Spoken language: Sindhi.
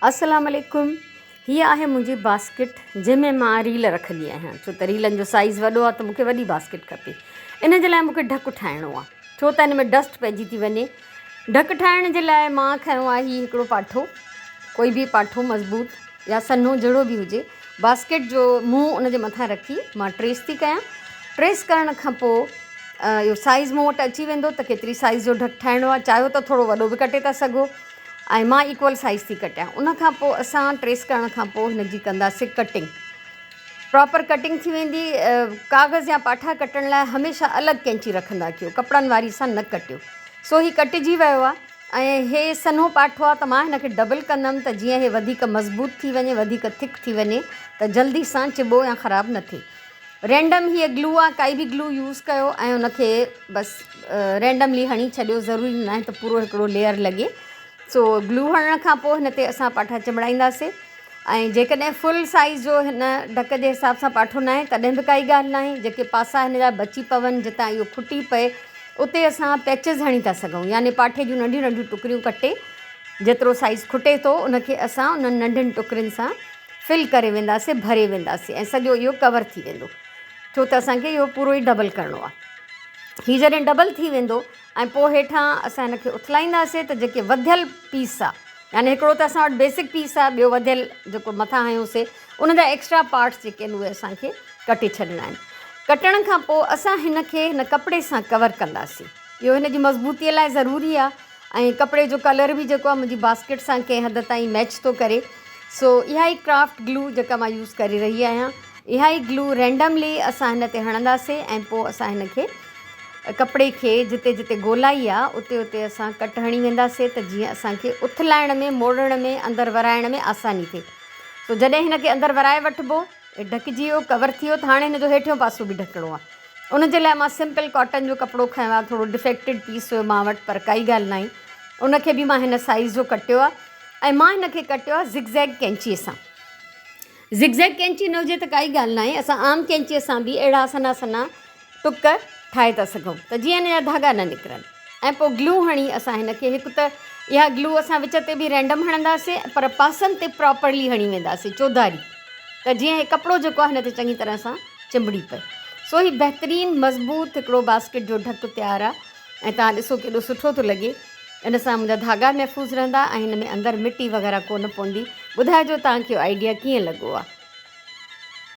السلام عليڪم هيء آهي منهنجي باسڪيٽ جنهن ۾ مان ريل رکندي آهيان ڇو ته ريلن جو سائيز وڏو آهي ته مون کي وڏي باسڪيٽ کپي ان جي لاء مون کي ڍڪ ٺاهڻو آهي ڇو ته ان ۾ ڊسٽ پئجي ٿي وڃي ڍڪ ٺاهڻ جي لاء مان کنيو آهي هي هڪڙو پاٺو ڪوئي به پاٺو مضبوط يا سنهو جهڙو به هجي باسڪيٽ جو منهن ان جي مٿان رکي مان ٽريس ٿي ڪيان ٽريس ڪرڻ کان پوء اهو سائيز مون وٽ اچي ويندو ته ڪيتري سائيز جو ڍڪ ٺاهڻو آهي چاهيو ته ٿورو وڏو به ڪٽي ٿا سگهو ۽ مان ايڪول سائيز ٿي ڪٽيان ان کان پوء اسان ٽريس ڪرڻ کان پوء هن جي ڪنداسين ڪٽنگ پراپر ڪٽنگ ٿي ويندي ڪاغذ يا پاٺا ڪٽڻ لاء هميشه الڳ ڪينچي رکندا ڪيو ڪپڙن واري سان نه ڪٽيو سو هي ڪٽجي ويو آهي ۽ هي سنهو پاٺو آهي ته مان هن کي ڊبل ڪندم ته جيئن هي وڌيڪ مضبوط ٿي وڃي وڌيڪ ٿڪ ٿي وڃي ته جلدي سان چٻو يا خراب نه ٿئي رينڊم هيء گلو آ ڪائي به گلو يوز ڪيو ۽ ان کي بس رينڊملي هڻي ڇڏيو ضروري ناهي ته پورو هڪڙو ليئر لڳي سو گلو هڻڻ کان پوء هن تي اسان پاٺا چنبڙائينداسي ۽ جيڪڏهن فل سائيز جو هن ڍڪ جي حساب سان پاٺو ناهي تڏهن به ڪائي ڳالهه ناهي جيڪي پاسا هن جا بچي پون جتان اهو کٽي پئي اتي اسان پيچز هڻي ٿا سگهون يعني پاٺي جون ننڍيون ننڍيون ٽڪريون ڪٽي جيترو سائيز کٽي ٿو ان کي اسان انهن ننڍين ٽڪرين سان فل ڪري وينداسين ڀري وينداسين ۽ سڄو اهو ڪور ٿي ويندو ڇو ته اسانکي اهو پورو ئي ڊبل ڪرڻو آهي هي جڏهن ڊبل ٿي ويندو ۽ پوء هيٺان اسان هن کي اٿلائينداسين ته جيڪي وڌيل پيس آهي يعني هڪڙو ته اسان وٽ بيسڪ پيس آهي ٻيو وڌيل جيڪو مٿان هنيوسي ان جا ايڪسٽرا پارٽس جيڪي آهن اهي اسانکي ڪٽي ڇڏڻا آهن ڪٽڻ کان پوء اسان هن کي هن ڪپڙي سان ڪور ڪنداسين اهو هن جي مضبوطي لاء ضروري آهي ۽ ڪپڙي جو ڪلر به جيڪو آهي منهنجي باسڪيٽ سان ڪنهن حد تائين ميچ ٿو ڪري سو اها ئي ڪرافٽ گلو جيڪا مان يوز ڪري رهي آهيان اها ئي گلو رينڊملي اسان هن تي هڻنداسين ۽ پوء اسان هن کي ڪپڙي کي جتي جتي گولائي آهي اتي اتي اسان ڪٽ هڻي وينداسين ته جيئن اسان کي اٿلائڻ ۾ موڙڻ ۾ اندر ورائڻ ۾ آساني ٿئي سو جڏهن هن کي اندر ورائي وٺبو ڍڪجي ويو ڪور ٿي ويو ته هاڻي هن جو هيٺيون پاسو به ڍڪڻو آهي ان جي لاء مان سمپل ڪاٽن جو ڪپڙو کنيو آهي ٿورو ڊفيڪٽيڊ پيس هيو مان وٽ پر ڪائي ڳالهه ناهي ان کي به مان هن سائيز جو ڪٽيو آهي ۽ مان هن کي ڪٽيو آهي زگ زيگ ڪينچي سان زگ زيگ ڪينچي نه هجي ته ڪائي ڳالهه ناهي اسان عام ڪينچي سان به اهڙا سنها سنها ٽڪ ٺاهي ٿا سگهون ته جيئن هن جا ڌاڳا نه نڪرن ۽ پوء گلو هڻي اسان هن کي هڪ ته اها گلو اسان وچ تي به رينڊم هڻنداسين پر پاسن تي پراپرلي هڻي وينداسين چوڌاري ته جيئن هي ڪپڙو جيڪو آهي هن تي چڱي طرح سان چنبڙي پئي سو هي بهترين مضبوط هڪڙو باسڪيٽ جو ڍڪ تيار آهي ۽ توهان ڏسو ڪيڏو سٺو ٿو لڳي ان سان منهنجا ڌاڳا محفوظ رهندا ۽ هن ۾ اندر مٽي وغيره ڪونه پوندي ٻڌائجو توهان کي آئيڊيا ڪيئن لڳو آهي.